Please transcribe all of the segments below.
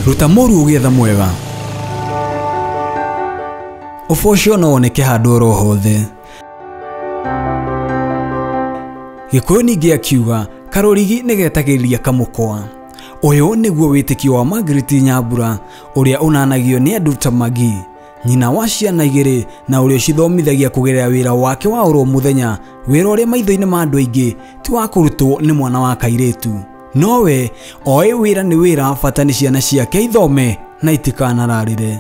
Ruta mũru ũgĩetha mwega. Ũboco no woneke handũ oro hothe. Gĩkũyũ ningĩ akiuga karũrigi nĩgetagĩrĩria kamũkwa. Ũyũ nĩguo wĩtĩkio wa Margaret Nyambura ũrĩa ũnanagio nĩ andũ ta Magi, nyina wa ciana igĩrĩ na ũrĩa ũcithomithagia kũgerera wĩra wake wa oro mũthenya, wĩra ũrĩa maitho-inĩ ma andũ aingĩ ti wa kũrutwo nĩ mwana wa kairĩtu. Nowe oĩ wĩra nĩ wĩra, bata nĩ ciana ciake ithome na itikanararĩre.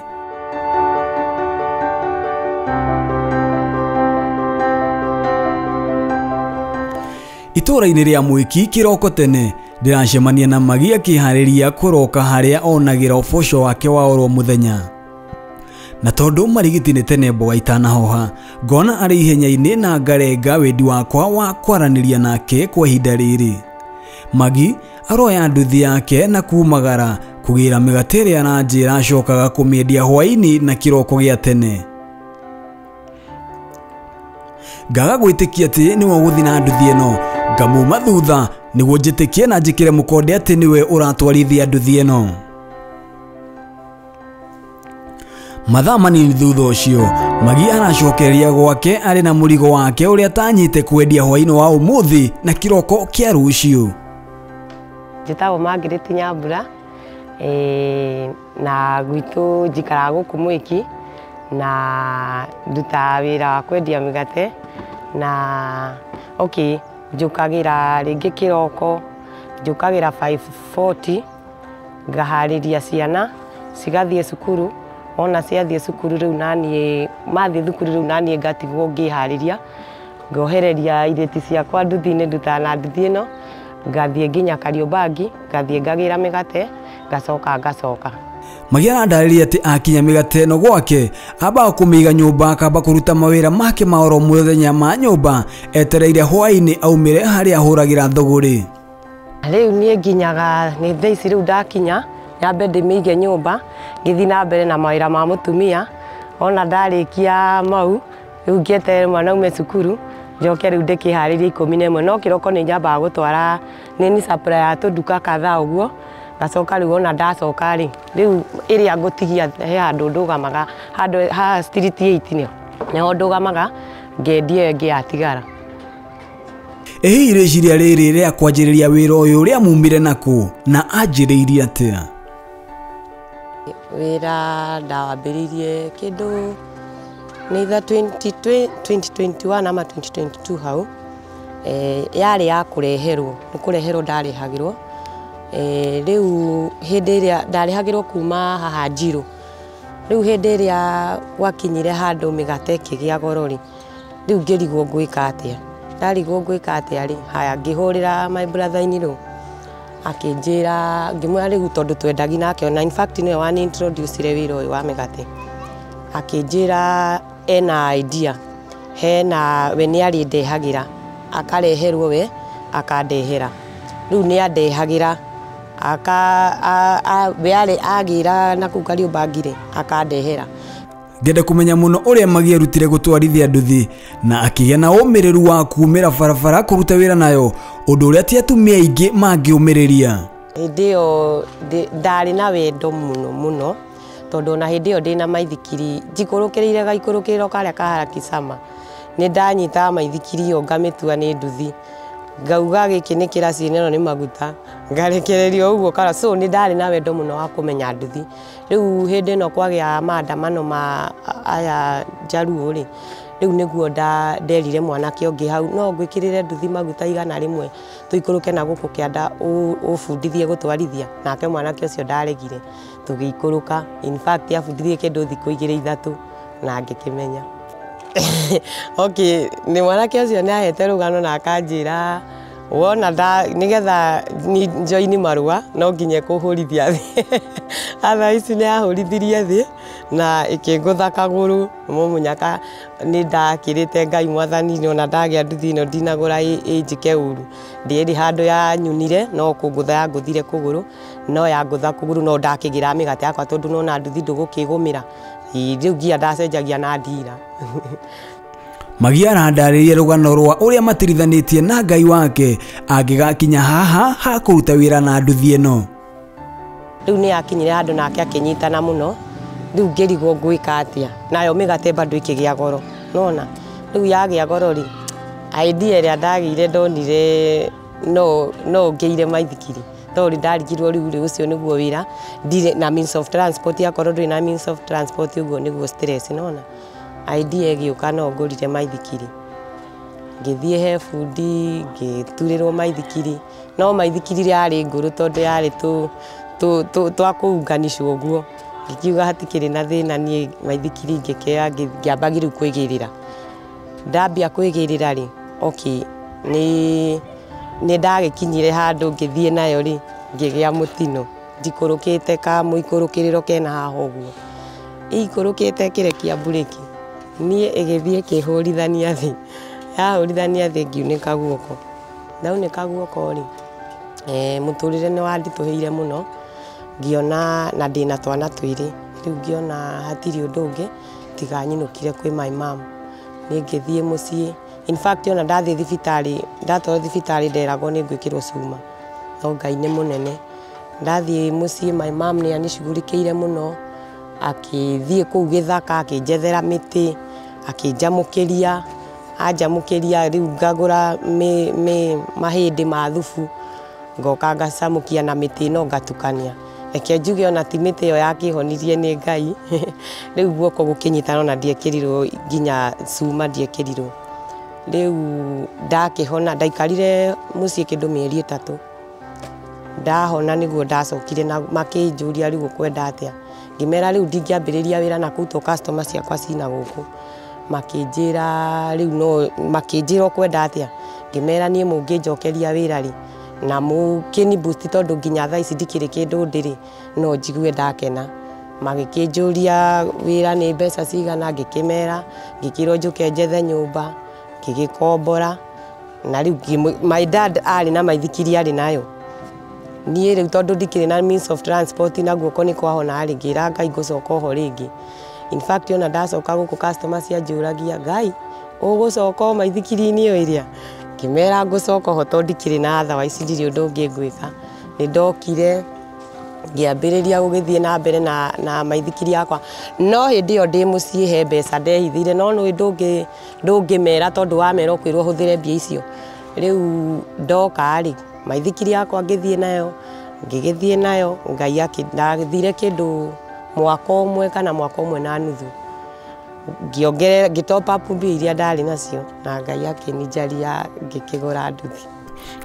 Itũũra-inĩ rĩa Mwĩki kĩroko tene ndĩracemania na Magi akĩharĩria kũroka harĩa onagĩra ũboco wake wa oro mũthenya. Na tondũ marigiti nĩ tene mboga itanahoha, ngona arĩ ihenya-inĩ na ngarenga wendi wakwa wa kwaranĩria nake kwa ihinda rĩrĩ. Magi aroya nduthi yake na kumagara kũgĩra mĩgate ĩrĩa aranjĩra acokaga kũmĩendia hwaĩ-inĩ na kĩroko gĩa tene. Ngaga gwĩtĩkia atĩ nĩwe ũgũthiĩ na nduthi ĩno, ngamuma thutha nĩguo njĩtĩkie na njĩkĩre mũkonde atĩ nĩwe ũratwarithia nduthi ĩno. Mathaa manini thutha ũcio, Magi aracokereria gwake arĩ na mũrigo wake ũrĩa atanyĩte kwendia hwaĩ-inĩ wa ũmũthĩ na kĩroko kĩa rũciũ. Njĩtagwo Margaret Nyambura, na gwitũ njikaraga gũkũ Mwĩki na ndutaga wĩra wa kwendia mĩgate na okay, njũkagĩra rĩngĩ kĩroko, njũkagĩra 5:40 ngaharĩria ciana cigathiĩ cukuru. Ona ciathiĩ cukuru rĩu naniĩ mathiĩ thukuru rĩu naniĩ ngatigwo ngĩharĩria, ngohereria irĩti ciakwa nduthi-inĩ, ndutaga na nduthi ĩno, ngathiĩ nginya Kariobangi, ngathiĩ ngagĩra mĩgate, ngacoka ngacoka. Magi arandarĩria atĩ akinya mĩgate ĩno gwake ambaga kũmĩiga nyũmba, akamba kũruta mawĩra make ma oro mũthenya ma nyũmba, etereire hwaĩ-inĩ aumĩre harĩa ahũragĩra thũgũrĩ. Rĩu niĩ nginyaga nĩ thaa ici rĩu ndakinya nyambe ndĩmĩige nyũmba, ngĩthiĩ na mbere na mawĩra ma mũtumia. Ona ndarĩkia mau rĩu ngĩeterere mwana aume cukuru njoke rĩu ndĩkĩharĩrie 11, no kĩroko nĩ nyambaga gũtwara nĩ supply ya tũnduka kadhaa ũguo, ngacoka rĩu ona ndacoka rĩ rĩu ĩrĩa ngũtigia he handũ ndũgamaga, handũ ha street 8 nĩho ndũgamaga ngendia ĩyo ĩngĩ yatigara. Ĩ hihi rĩciria rĩrĩ rĩa kwanjĩrĩria wĩra ũyũ rĩamumire nakũ na anjĩrĩirie atĩa? Wĩra ndawambĩrĩirie kĩndũ nĩ either 2021 ama 2022 hau. Yarĩ ya kũreherwo, nĩ kũreherwo ndarehagĩrwo. Rĩu hĩndĩ ĩrĩa ndarehagĩrwo kuma haha Njirũ, rĩu hĩndĩ ĩrĩa gwakinyire handũ mĩgate ĩkĩgĩa goro rĩ, rĩu ngĩrigwo ngwĩka atĩa. Ndarigwo ngwĩka atĩa rĩ, haya ngĩhũrĩra my brother in law akĩnjĩra, ngĩmwĩra rĩu tondũ twendagi nake, na in fact nĩwe wani introduce wĩra ũyũ wa mĩgate. Akĩnjĩra ena idea, hena we nĩ arĩndehagĩra, akareherwo we akandehera. Rĩu nĩ andehagĩra, we arĩ agĩra na kũu Kariobangi rĩ, akandehera. Ngenda kũmenya mũno ũrĩa Magi arutire gũtwarithia nduthi na akĩgĩa na ũmĩrĩru wa kumĩra barabara kũruta wĩra nayo, ũndũ ũrĩa ti atumia aingĩ mangĩũmĩrĩria. Hĩndĩ ĩyo ndarĩ na wendo mũno mũno, tondũ ona hĩndĩ ĩyo ndĩna maithikiri njikũrũkĩrĩire gaikũrũkĩrĩro karĩa ka Harakisama, nĩ ndanyitaga maithikiri ĩyo ngamĩtua nĩ nduthi, ngauga gĩkĩ nĩ kĩraci ĩno nĩ maguta, ngarekereria ũguo kara. So nĩ ndarĩ na wendo mũno wa kũmenya nduthi. Rĩu hĩndĩ ĩno kwagĩa maandamano ma aya Njaruo rĩ, rĩu nĩguo nderire mwanake ũngĩ hau, no ngwĩkĩrĩre nduthi maguta 100 tũikũrũke na gũkũ kĩanda ũbundithie gũtwarithia. Nake mwanake ũcio ndaregire, tũgĩikũrũka. In fact abundithirie kĩndũ thikũ 2 3 na ngĩkĩmenya. Okay, nĩ mwanake ũcio nĩ ahete rũgano na akanjĩra wona nĩgetha njoini marũa no nginya kũhũrithia thĩ. Thaa ici nĩ ahũrithirie thĩ na ĩkĩngũtha kagũrũ. Mũmũnyaka nĩ ndakĩrĩte Ngai mwathani, ona ndagĩa nduthi ĩno ndinagũra ĩnjĩke ũru, ndĩrĩ handũ yanyunire, no kũngũtha yangũthire kũgũrũ, no yangũtha kũgũrũ no ndakĩgĩra mĩgate yakwa tondũ nona nduthi ndũgũkĩgũmĩra. Rĩu nginya ndacenjagia na ndira. Magi arandarĩria rũgano rwa ũrĩa matirithanĩtie na Ngai wake angĩgakinya haha ha kũruta wĩra na nduthi ĩno. Rĩu nĩ yakinyire handũ nake akĩnyitana mũno, rĩu ngĩrigwo ngwĩka atĩa, nayo mĩgate bado ĩkĩgĩa goro, nona rĩu yagĩa goro rĩ, idea ĩrĩa ndagĩire ndonire no ngĩire maithikiri, tondũ ndarigirwo rĩu rĩ ũcio nĩguo wĩra, ndirĩ na means of transport, akorwo ndũrĩ na means of transport ũguo nĩguo stress, nona idea ĩgĩũka no ngũrire maithikiri. Ngĩthiĩ he bundi ngĩturĩrwo maithikiri, no maithikiri yarĩ ngũrũ tondũ yarĩ twa kũunganishwo ũguo, ngĩkiuga hatikĩrĩ na thĩna niĩ maithikiri ngĩkĩoya ngĩamba rĩu kwĩgĩrĩra. Ndambia kwĩgĩrĩra rĩ, okay, nĩ ndagĩkinyire handũ ngĩthiĩ nayo rĩ, ngĩgĩa mũtino, njikũrũkĩte ka mũikũrũkĩrĩro kena haha ũguo, ĩikũrũkĩte ĩkĩrekia mburĩki, niĩ ĩgĩthiĩ ĩkĩhũrithania thĩ, yahũrithania thĩ ngiunĩka guoko, ndaunĩka guoko rĩ, mũtũrĩre nĩ wanditũhĩire mũno, ngĩona na ndĩna twana twĩrĩ, rĩu ngĩona hatirĩ ũndũ ũngĩ tiga nyinũkire kwĩ my mom. Niĩ ngĩthiĩ mũciĩ, in fact ona ndathiĩ thibitarĩ, ndatwarwo thibitarĩ nderagwo nĩ ngwĩkĩrwo cuma, no Ngai nĩ mũnene. Ndathiĩ mũciĩ my mom nĩ anicugurikĩire mũno, akĩthiĩ kũu gĩthaka akĩnjethera mĩtĩ, akĩnjamũkĩria, anjamũkĩria rĩu ngagũra mahĩndĩ ma thubu, ngoka ngacamũkia na mĩtĩ ĩno ngatukania. Reke njuge ona ti mĩtĩ ĩyo yakĩhonirie nĩ Ngai, rĩu guoko gũkĩnyitana ona ndiekĩrirwo nginya cuma ndiekĩrirwo. Rĩu ndakĩhona, ndaikarire mũciĩ kĩndũ mĩeri 3, ndahona nĩguo ndacokire na makĩnjũria rĩu ũkwenda atĩa, ngĩmera rĩu ndingĩambĩrĩria wĩra na kũu to customer ciakwa cina gũkũ, makĩnjĩra rĩu no makĩnjĩra ũkwenda atĩa, ngĩmera niĩ mũngĩnjokeria wĩra rĩ na mũkĩni boost tondũ nginya thaa ici ndikĩrĩ kĩndũ ndĩrĩ no njigue ndakena. Magĩkĩnjũria wĩra nĩ mbeca cigana, ngĩkĩmera, ngĩkĩrwo njũke njethe nyũmba, ngĩgĩkombora, na rĩu my dad arĩ na maithikiri arĩ nayo. Niĩ rĩu tondũ ndikĩrĩ na means of transport na guoko nĩ kwahona rĩ, ngĩra Ngai ngũcoka oho rĩngĩ. In fact ona ndacoka gũkũ customer cianjũragia, Ngai ũgũcoka o maithikiri-inĩ ĩyo ĩrĩa, ngĩmera ngũcoka oho tondũ ndikĩrĩ na otherwise ndirĩ ũndũ ũngĩ ngwĩka. Nĩ ndokire ngĩambĩrĩria gũgĩthiĩ na mbere na maithikiri yakwa, no hĩndĩ ĩyo ndĩ mũciĩ he mbeca ndehithire, no nĩ ndũngĩmera tondũ wamera ũkwĩrwo ũhũthĩre mbia icio. Rĩu ndoka rĩ, maithikiri yakwa ngĩthiĩ nayo, ngĩgĩthiĩ nayo, Ngai ndathire kĩndũ mwaka ũmwe kana mwaka ũmwe na nuthu, ngĩongerera ngĩ top up mbia iria ndarĩ nacio, na Ngai akĩnjaria ngĩkĩgũra nduthi.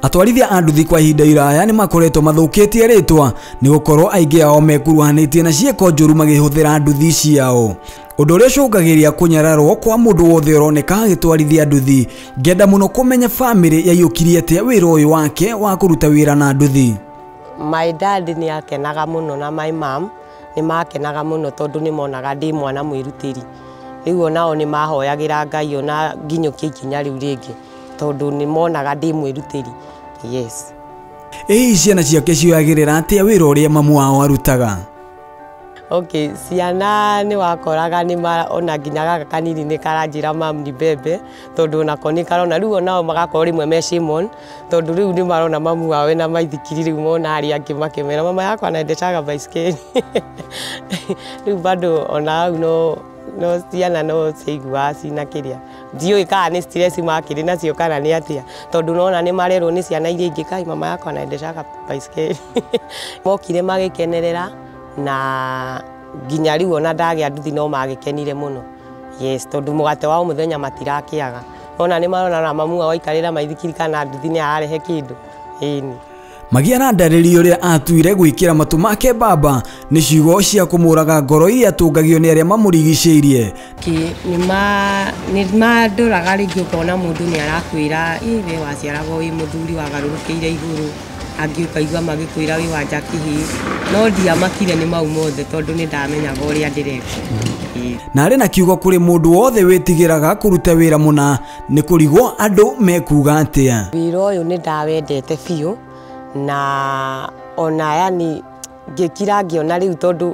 Atwarithia a nduthi kwa ihinda iraya nĩ makoretwo mathũkĩtie rĩtwa nĩ gũkorwo aingĩ ao mekuruhanĩtie na ciĩko njũru makĩhũthĩra nduthi ciao, ũndũ ũrĩa ũcũngagĩrĩria kũnyararwo kwa mũndũ wothe ũroneka agĩtwarithia nduthi. Ngĩenda mũno kũmenya bamĩrĩ yaiyũkirie atĩa wĩra ũyũ wake wa kũruta wĩra na nduthi. My dad nĩ akenaga mũno na my mom nĩ makenaga mũno tondũ nĩ monaga ndĩ mwana mwĩrutĩri, rĩu onao nĩ mahoyagĩra Ngai ona nginyũkie ikinya rĩu rĩngĩ tondũ nĩ monaga ndĩ mwĩrutĩri. Yes. Ĩ ciana ciake cioyagĩrĩra atĩa wĩra ũrĩa mamu wao arutaga? Okay, ciana nĩ wakoraga nĩ ona nginya gaka kanini nĩ karanjĩra mam ni bebe, tondũ onako nĩ karona rĩu onao magakorwo rĩmwe me shame on, tondũ rĩu nĩ marona mamu wao ena maithikiri, rĩu mona arĩa angĩ makĩmera mama yakwa anaendeshaga baiskeli. Rĩu bado ona hau no ciana no ciaiguaga cina kĩrĩa, ndiũĩ kana nĩ stress makĩrĩ nacio kana nĩ atĩa, tondũ nona nĩ marerwo nĩ ciana iria ingĩ kai mama yakwa anaendeshaga baiskeli. Mokire magĩkenerera na nginya rĩu ona ndagĩa nduthi no magĩkenire mũno. Yes, tondũ mũgate wa mũthenya matirakĩaga, ona nĩ marona na mamu wao aikarĩra maithikiri kana nduthi nĩ ararehe kĩndũ. Ĩni Magi arandarĩria ũrĩa atuire gwĩkĩra matũ make baba nĩ ciugo cia kũmũraga ngoro iria atũngagio nĩ arĩa mamũrigicĩirie. Nĩ mandoraga rĩngĩ ũkona mũndũ nĩ arakwĩra ĩ we waciaragwo wĩ mũthuri wagarũrũkĩire igũrũ, angĩ ũkaigua magĩkwĩra wĩ wa njakĩhĩ, no ndiamakire nĩ mau mothe tondũ nĩ ndamenyaga ũrĩa ndĩreka. Na arĩ na kiugo kũrĩ mũndũ wothe wĩtigĩraga kũruta wĩra mũna nĩ kũrigwo andũ mekuga atĩa. Wĩra ũyũ nĩ ndawendete biũ na ona yani ngĩkira ngĩona rĩu tondũ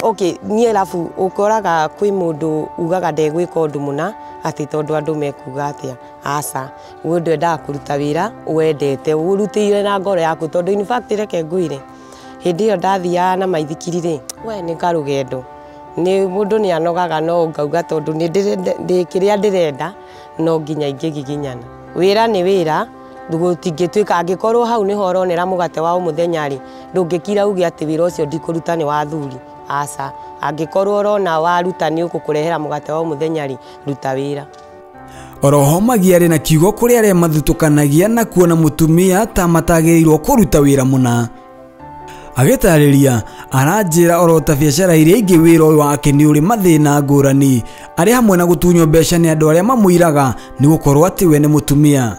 okay niĩ arabu ũkoraga kwĩ mũndũ ugaga ndegwĩka ũndũ mũna atĩ tondũ andũ mekuga atĩa. Aca, mũndũ endaga kũruta wĩra wendete ũrutĩire na ngoro yaku, tondũ in fact reke ngwĩre Hĩndĩ ĩyo ndathiaga na maithikiri rĩ, we nĩ karũgendo, nĩ mũndũ nĩ anogaga, no ngauga tondũ nĩ kĩrĩa ndĩrenda no nginya ingĩgiginyana. Wĩra nĩ wĩra, gũtingĩtuĩka angĩkorwo hau nĩho ũronera mũgate wa o mũthenya rĩ, ndũngĩkira uge atĩ wĩra ũcio ndikũruta nĩ wa athuri, aca. Angĩkorwo ũrona waruta nĩ ũgũkũrehera mũgate wa o mũthenya rĩ, ruta wĩra. Oroho Magi arĩ na kiugo kũrĩ arĩa mathutũkanagia na kuona mũtumia ta matagĩrĩirwo kũruta wĩra mũna. Agĩtarĩria aranjĩra oro ta biacara iria ingĩ wĩra ũyũ wake nĩ ũrĩ mathĩna ngũrani, arĩ hamwe na gũtunywo mbeca nĩ andũ arĩa mamũiraga nĩ gũkorwo atĩ we nĩ mũtumia,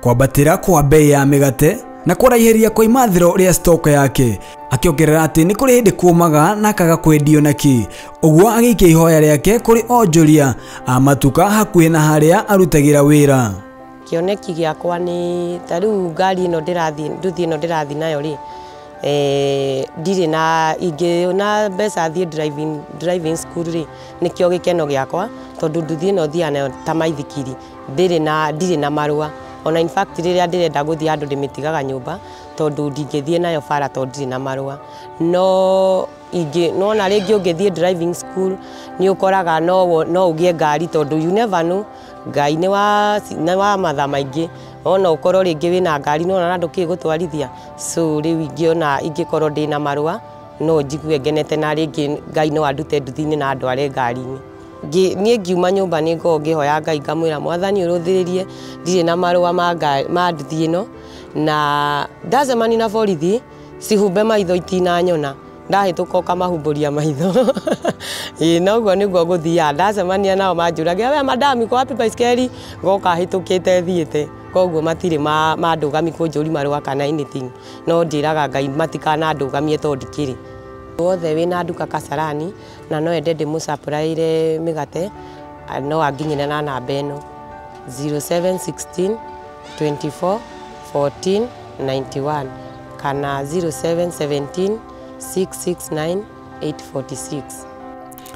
kwambatĩra kwa bei ya mĩgate na kũraihĩria kwa imathĩro rĩa stock yake. Akĩongerera atĩ nĩ kũrĩ hĩndĩ kũmaga na akaga kwendio nakĩ, ũguo agĩikia ihoya rĩake kũrĩ onjoria a matuka hakuhĩ na harĩa arutagĩra wĩra. Kĩoneki gĩakwa nĩ ta rĩu ngari ĩno ndĩrathiĩ, nduthi ĩno ndĩrathiĩ nayo rĩ, ndirĩ na ingĩona mbeca thiĩ driving school rĩ, nĩkĩo gĩkeno gĩakwa, tondũ nduthi ĩno thiaga nayo ta maithikiri, ndirĩ na marũa. Ona in fact rĩrĩa ndĩrenda gũthiĩ handũ ndĩmĩtigaga nyũmba tondũ ndingĩthiĩ nayo bara tondũ ndirĩ na marũa. No ingĩ nona rĩngĩ ũngĩthiĩ driving school nĩ ũkoraga no ũgĩe ngari, tondũ you never know, Ngai nĩ wa matha maingĩ, ona ũkorwo rĩngĩ wĩna ngari no ona ndũkĩũĩ gũtwarithia. So rĩu ingĩona ingĩkorwo ndĩna marũa no njigue ngenete, na rĩngĩ Ngai no andute nduthi-inĩ na andware ngari-inĩ. Niĩ ngiuma nyũmba nĩ ngoragwo ngĩhoya Ngai ngamwĩra Mwathani ũrũthĩrĩrie ndirĩ na marũa ma nduthi ĩno, na ndacemania na borithi cihumbe maitho itinanyona, ndahĩtũka ũkamahumbũria maitho. Ĩĩ noguo nĩguo gũthiaga, ndacemania nao manjũragia we madam iko wapi baiskeli, ngoka hĩtũkĩte thiĩte, koguo matirĩ mandũgami kũnjũria marũa kana anything, no njĩraga Ngai matikanandũgamie tondũ ndikĩrĩ. Wothe wĩna nduka Kasarani na no ende ndĩmũsupplyĩre mĩgate, no anginyĩre na namba ĩno 0716 24 14 91 kana 0717 669 846.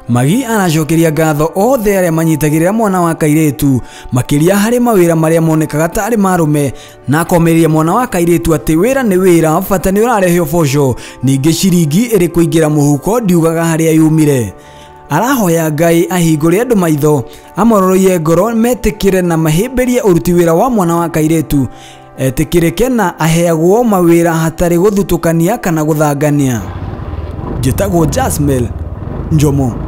Magi aracokeria ngatho othe arĩa manyitagĩrĩra mwana wa kairĩtu makĩria harĩ mawĩra marĩa monekaga ta arĩ marume, na akomereria mwana wa kairĩtu atĩ wĩra nĩ wĩra, bata nĩ ũrarehe ũboco, ningĩ ciringi ĩrĩ kũingĩra mũhuko ndiugaga harĩa yumire. Arahoya Ngai ahingũre andũ maitho, amororoie ngoro metĩkĩre na mahĩmbĩrie ũruti wĩra wa mwana wa kairĩtu, etĩkĩrĩke na aheagwo mawĩra hatarĩ gũthutũkania kana gũthangania. Njĩtagwo Jasmine Njomo.